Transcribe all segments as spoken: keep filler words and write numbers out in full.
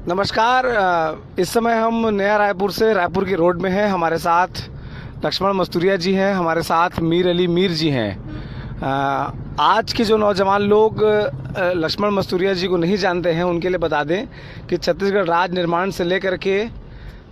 नमस्कार। अ, इस समय हम नया रायपुर से रायपुर की रोड में हैं। हमारे साथ लक्ष्मण मस्तुरिया जी हैं, हमारे साथ मीर अली मीर जी हैं। अ, आज के जो नौजवान लोग, अ, लक्ष्मण मस्तुरिया जी को नहीं जानते हैं, उनके लिए बता दें कि छत्तीसगढ़ राज्य निर्माण से लेकर के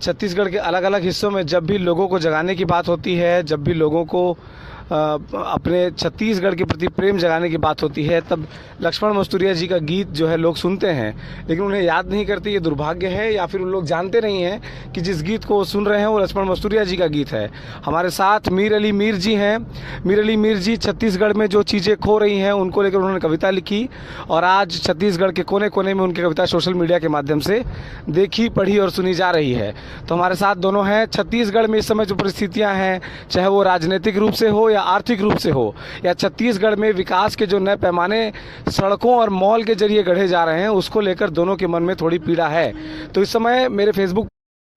छत्तीसगढ़ के अलग-अलग हिस्सों में जब भी लोगों को जगाने की बात होती है, जब भी लोगों को, अ, अपने छत्तीसगढ़ के प्रति प्रेम जगाने की बात होती है, तब लक्ष्मण मस्तुरिया जी का गीत जो है लोग सुनते हैं, लेकिन उन्हें याद नहीं करते। ये दुर्भाग्य है, या फिर उन लोग जानते नहीं हैं कि जिस गीत को वो सुन रहे हैं, वो लक्ष्मण मस्तुरिया जी का गीत है। हमारे साथ मीर अली मीर जी हैं। मीर अली मीर जी छत्तीसगढ़ में जो चीज़ें खो रही हैं, उनको लेकर उन्होंने कविता लिखी और आज छत्तीसगढ़ के कोने-कोने में उनकी कविता सोशल मीडिया के माध्यम से देखी, पढ़ी और सुनी जा रही है। तो हमारे साथ दोनों हैं। छत्तीसगढ़ में इस समय जो परिस्थितियां हैं, चाहे वो राजनीतिक रूप से हो या आर्थिक रूप से हो, या छत्तीसगढ़ में विकास के जो नए पैमाने सड़कों और मॉल के जरिए गढ़े जा रहे हैं, उसको लेकर दोनों के मन में थोड़ी पीड़ा है। तो इस समय मेरे Facebook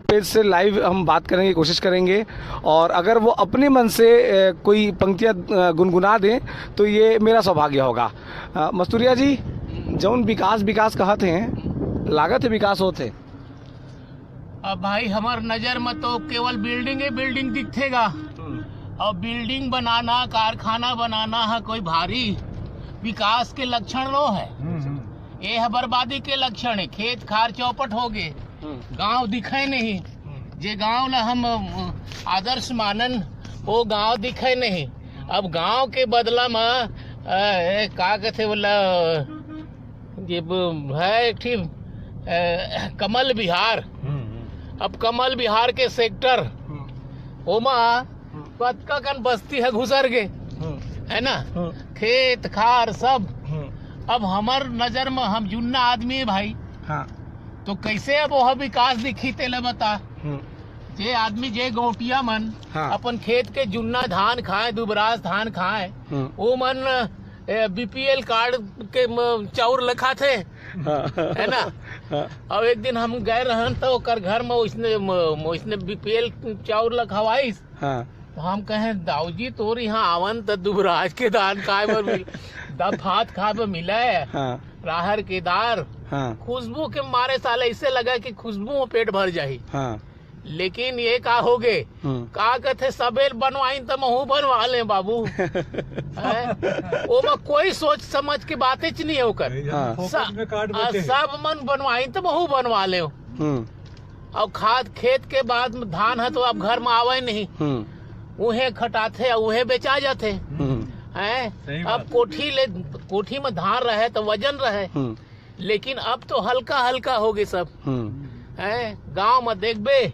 पेज से लाइव हम बात करेंगे, कोशिश करेंगे, और अगर वो अपने मन से, अ, कोई पंक्तियाँ, अ, गुनगुना दें, तो ये मेरा सौभाग्य होगा। अ, मस्तुरिया जी, जौन विकास, विकास कहत हैं, लागत है विकास होत है? अब भाई, हमर नजर में तो केवल बिल्डिंग ही बिल्डिंग दिखथेगा। और बिल्डिंग बनाना, कारखाना बनाना है कोई भारी विकास के लक्षण नो है। ये है बर्बादी के लक्षण है। खेत खार चौपट हो गए, गांव दिखे नहीं। जे गांव ला हम, अ, आदर्श मानन, वो गांव दिखे नहीं। अब गांव के बदला में, अ, ए, का कहते बोला, ये ब-, है एक ठी, अ, कमल विहार। अब कमल विहार के सेक्टर, ओमा कतका कन बस्ती है घुसर गे, है ना? खेत खार सब। अब हमर नजर में, हम जुन्ना आदमी है भाई, हाँ। तो कैसे अब वो विकास दिखी, तेला बता। जे आदमी, जे गौटिया मन हाँ। अपन खेत के जुन्ना धान खाए, दुबराज धान खाए, वो मन बीपीएल कार्ड के म-, चाउर ल खाथे, हाँ। है ना? हाँ। अब एक दिन हम गए रहन, तो ओकर घर में उसने म-, उसने बीपीएल चाउर ल खवाइस। हाँ। तो हम कहें, "दाऊ जी, तोर यहाँ आवन त दुबराज के धान खाए बर मिल, द भात खाए बर मिले, हाँ। राहर के दार।" हाँ। खुशबू के मारे साले ऐसे लगा कि खुशबू में पेट भर जाही। हाँ। लेकिन ये का हो गे? हम्म। का कथे, "सबेर बनवाइन त महू बनवा ले बाबू।" हैं? ओमा कोई सोच समझ के बातेच नहीं है ओकर। हाँ। फोकट स-, में काट आ, बचे हे। सब मन बनवाइन त महू बनवा ले। हम्म। और खाद खेत के बाद में धान है तो अब घर में आवे नहीं। हम्म। उहे खटाथे, उहे बेचा जाथे। हम्म। हैं? सही अब बात। कोठी ले, कोठी में धान रहे तो वजन रहे। हम्म। लेकिन अब तो हल्का हल्का हो गए सब। हम्म। हैं? गांव में देखबे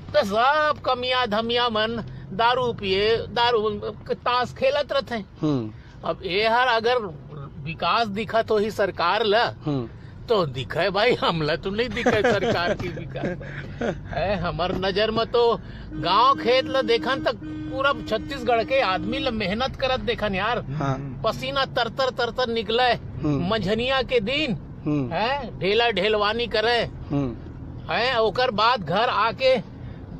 तो सब कमिया धमिया मन दारू पिए, दारू, ताश खेलत रहते। हम्म। अब ये हर अगर विकास दिखत होही सरकार ला, हम्म। तो दिखे भाई, हमला तो नहीं दिखे सरकार की विकास। है, हमर नजर में तो गांव खेत ला देखन तक पूरा छत्तीसगढ़ के आदमी ला मेहनत करत देखन यार। हाँ। पसीना तर तर तर तर निकले, हम्म। मंझनिया के दिन, हम्म। है, ढेला ढेलवानी करे, हम्म। है, ओकर बाद घर आके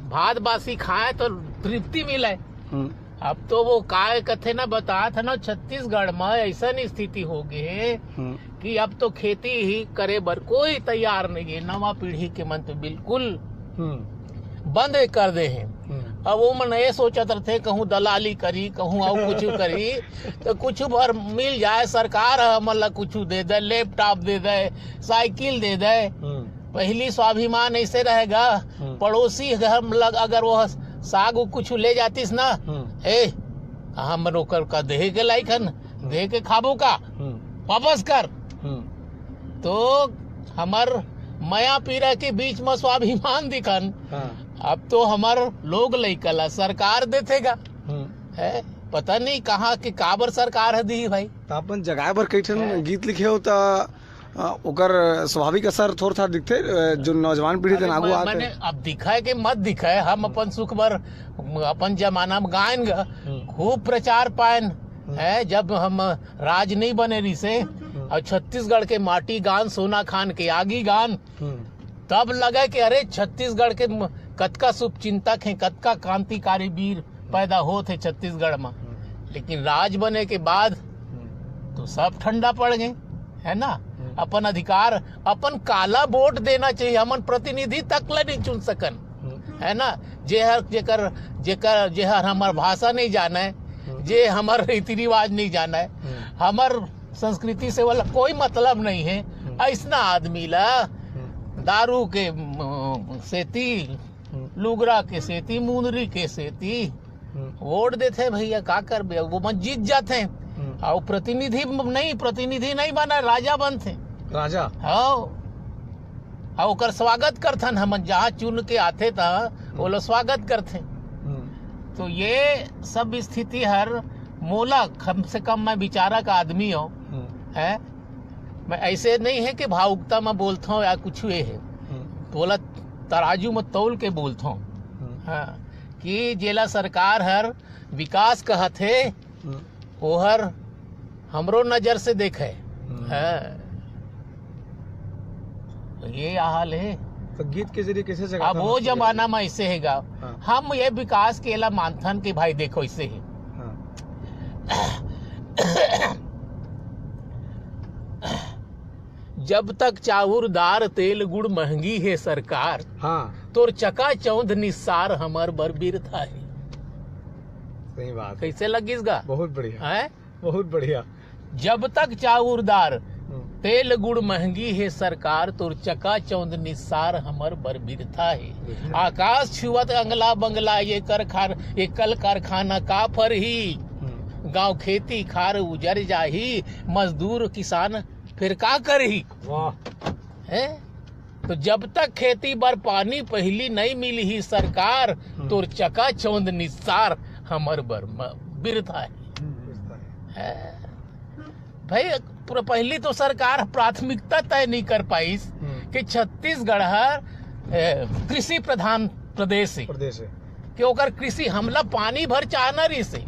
भात बासी खाए तो तृप्ति मिले। हम्म। अब तो वो काय कथे ना, बतात है ना, छत्तीसगढ़ में ऐसन स्थिति हो गई है हम्म। कि अब तो खेती ही करे बर कोई तैयार नहीं है। नवा पीढ़ी के मन तो बिल्कुल हम्म। बंद कर दे हैं। हम्म। अब वो मन ये सोचत रहते, कहूँ दलाली करी, कहूँ और कुछ करी, तो कुछ भर मिल जाए, सरकार हमन ला कुछ दे दे, लैपटॉप दे दे, साइकिल दे दे। हम्म। पहली स्वाभिमान ऐसे रहेगा, हम्म। पड़ोसी हम लग अगर वो साग कुछ ले जातीस ना, हम्म। ए, हम ओकर का देहे के लायक हन, देहे के खाबो का, हम्म। वापस कर। हम्म। तो हमर मया पीरा के बीच में स्वाभिमान दिखन। हाँ। अब तो हमर लोग लइका ला सरकार देथे गा। हम्म। है, पता नहीं कहाँ के काबर सरकार है दी भाई। तो अपन जगाए बर कई ठन है। गीत लिखे हो तो, अ, ओकर स्वाभाविक असर थोर थार दिखथे, अ, जो नौजवान पीढ़ी अरे तेन आगू मैं-, आत मैंने है। अब दिखाए के मत दिखाए, हम अपन सुख बर अपन जमाना में गायन ग-, हम्म। खूब प्रचार पायन हम्म। है, जब हम राज नहीं बने रिसे हम्म। और छत्तीसगढ़ के माटी गान, सोना खान के आगी गान, हम्म। तब लगे कि अरे छत्तीसगढ़ के म-, कतका शुभ चिंतक हैं, कतका क्रांतिकारी वीर पैदा होत है छत्तीसगढ़ में। हम्म। लेकिन राज बने के बाद हम्म। तो सब ठंडा पड़ गए, है ना? हम्म। अपन अधिकार, अपन काला वोट देना चाहिए। हमन प्रतिनिधि तक ल नहीं चुन सकन, हम्म। है ना? जेहर, जेकर, जेकर, जेहर हमर भाषा नहीं जाने, हम्म। जे हमर रीति रिवाज नहीं जाने, हम्म। हमर संस्कृति से वाला कोई मतलब नहीं है, हम्म। ऐसना आदमी ला हम्म। दारू के, म, सेती, हम्म। लुगरा के सेती, मुंदरी के सेती हम्म। वोट देथे भैया, का करबे? वो मन जीत जाथे। हम्म। अउ प्रतिनिधि नहीं, प्रतिनिधि नहीं बना, राजा बनथे। राजा? हाँ। अउ ओकर स्वागत करथन हमन, जहाँ चुन के आथे त वो लोग स्वागत करथे। हम्म। तो ये सब स्थिति हर मोला, कम से कम मैं विचारक आदमी हूँ, हम्म। है? मैं ऐसे नहीं है कि भावुकता में बोलता हूँ या कुछ ये है। हम्म। तोला तराजू में तौल के बोलता हूँ। हम्म। हाँ, कि जेला सरकार हर विकास कहत हे, हम्म। ओहर हमरो नजर से देखे। हम्म। हाँ। तो ये हाल है। तो गीत के जरिए कैसे जगाता अब वो हूँ? जमाना में ऐसे है गा। हाँ। हम ये विकास के ला मानथन कि भाई देखो ऐसे है। हाँ। जब तक चाउर, दार, तेल, गुड़ महंगी हे सरकार, हाँ। तोर चकाचौंध निस्सार हमर बर बिरथा हे। सही बात है। कैसे लगिस गा? बहुत बढ़िया। हैं? बहुत बढ़िया। जब तक चाउर, दार, हम्म। तेल, गुड़ महंगी हे सरकार, तोर चकाचौंध निस्सार हमर बर बिरथा हे। बिरथा। आकाश छुअत अंगला बंगला, ये कर खान, ये कल कारखाना का फरही? हम्म। गांव खेती खार उजर जाही, मजदूर किसान फिर का करही? वाह। हैं? तो जब तक खेती बर पानी पहिली नहीं मिलही सरकार, हम्म। तोर चकाचौंध निस्सार हमर बर म-, बिरथा हे। हम्म। हैं? भाई, पूरा पहली तो सरकार प्राथमिकता तय नहीं कर पाइस हम्म। कि छत्तीसगढ़ हर, ए, कृषि प्रधान प्रदेश है, प्रदेश है। कि ओकर कृषि हमला पानी भर चाहना रहिस हे।